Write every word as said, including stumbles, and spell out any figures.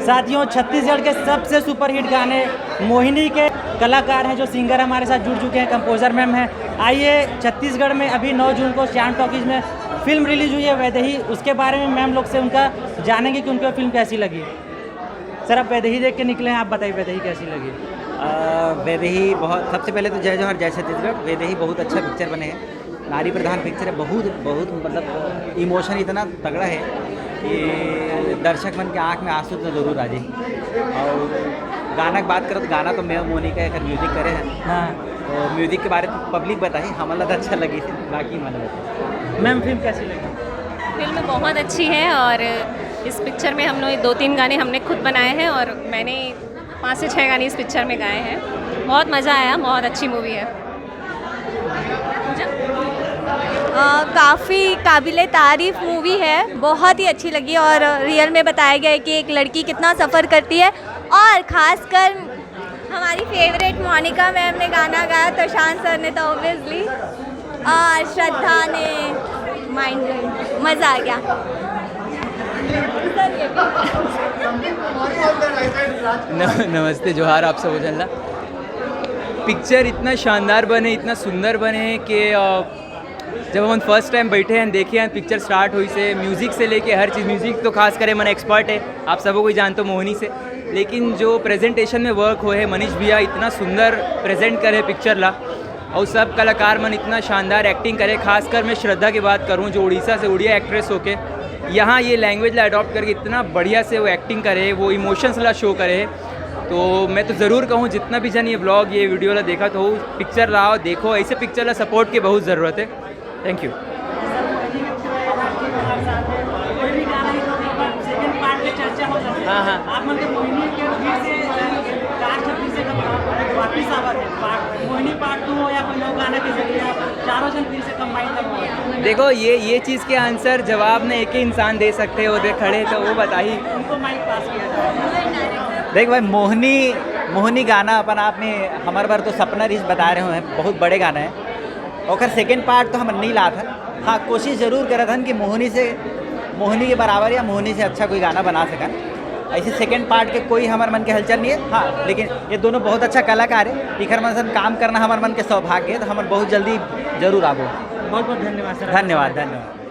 साथियों, छत्तीसगढ़ के सबसे सुपरहिट गाने मोहिनी के कलाकार हैं, जो सिंगर हमारे साथ जुड़ चुके हैं, कंपोजर मैम हैं। आइए, छत्तीसगढ़ में अभी नौ जून को श्याम टॉकीज में फिल्म रिलीज हुई है वैदेही, उसके बारे में मैम लोग से उनका जानेंगे कि उनको फिल्म कैसी लगी। सर, आप वैदेही देख के निकले हैं, आप बताइए वैदेही कैसी लगी? वैदेही बहुत, सबसे पहले तो जय जोहार, जय छत्तीसगढ़। वैदेही बहुत अच्छा पिक्चर बने हैं, नारी प्रधान पिक्चर है। बहुत बहुत मतलब इमोशन इतना तगड़ा है कि दर्शक मन के आँख में आंसू तो जरूर आ जाए। और गाना की बात करो तो गाना तो मैं मोनी का एक म्यूजिक करे हैं। हाँ। तो म्यूजिक के बारे में पब्लिक बताही, हमला तो अच्छा लगी थी, बाकी मन बताही। मैम, फिल्म कैसी लगी? फिल्म बहुत अच्छी है और इस पिक्चर में हम लोग दो तीन गाने हमने खुद बनाए हैं और मैंने पाँच से छः गाने इस पिक्चर में गाए हैं। बहुत मज़ा आया, बहुत अच्छी मूवी है। काफ़ी काबिल तारीफ मूवी है, बहुत ही अच्छी लगी। और रियल में बताया गया है कि एक लड़की कितना सफ़र करती है, और खासकर हमारी फेवरेट मोनिका मैम ने गाना गाया, तो शान सर ने तो ऑब्वियसली, और श्रद्धा ने माइंड ब्लोइंग, मज़ा आ गया। न, नमस्ते, जोहार आप सब झन ला। पिक्चर इतना शानदार बने, इतना सुंदर बने कि अ, जब हम फर्स्ट टाइम बैठे हैं, देखे हैं, पिक्चर स्टार्ट हुई से, म्यूजिक से लेके हर चीज़, म्यूजिक तो खास करे मन एक्सपर्ट है, आप सबको ही जानते हो मोहिनी से, लेकिन जो प्रेजेंटेशन में वर्क हुए है मनीष भैया, इतना सुंदर प्रेजेंट करे पिक्चर ला, और सब कलाकार मन इतना शानदार एक्टिंग करे। खासकर मैं श्रद्धा की बात करूँ, जो उड़ीसा से, उड़िया एक्ट्रेस होके यहाँ ये लैंग्वेज ला अडॉप्ट करके इतना बढ़िया से वो एक्टिंग करे, वो इमोशंस ला शो करे। तो मैं तो ज़रूर कहूँ, जितना भी जन ये व्लॉग, ये वीडियो ला देखा तो पिक्चर लाओ, देखो, ऐसे पिक्चर ला सपोर्ट की बहुत ज़रूरत है। Thank you. कोई भी गाना ही तो एक बार सेकंड पार्ट की चर्चा हो जाती है। हाँ, हाँ। आप मन के मोहिनी के फिर से कार से फिर से कब वापस आवा थे पार्ट, मोहिनी पार्ट टू हो या कोई और गाना के जरिए आप चारों जन फिर से कंबाइन कर पाओ। देखो, ये ये चीज़ के आंसर, जवाब ने एक ही इंसान दे सकते हो, देख खड़े तो वो बताही। उनको माइक पास किया जाए। देख भाई, मोहनी मोहनी गाना अपन आप में हमारे बार तो सपना रिस बता रहे हो, बहुत बड़े गाना है। ओकर सेकेंड पार्ट तो हम नहीं लात हन। हाँ, कोशिश जरूर करत हन कि मोहनी से, मोहनी के बराबर या मोहनी से अच्छा कोई गाना बना सकन। ऐसे सेकेंड पार्ट के कोई हमारे मन के हलचल नहीं है। हाँ, लेकिन ये दोनों बहुत अच्छा कलाकार है, इखर मन सन काम करना हमारे मन के सौभाग्य है, तो हम बहुत जल्दी जरूर आबो। बहुत बहुत धन्यवाद सर। धन्यवाद, धन्यवाद।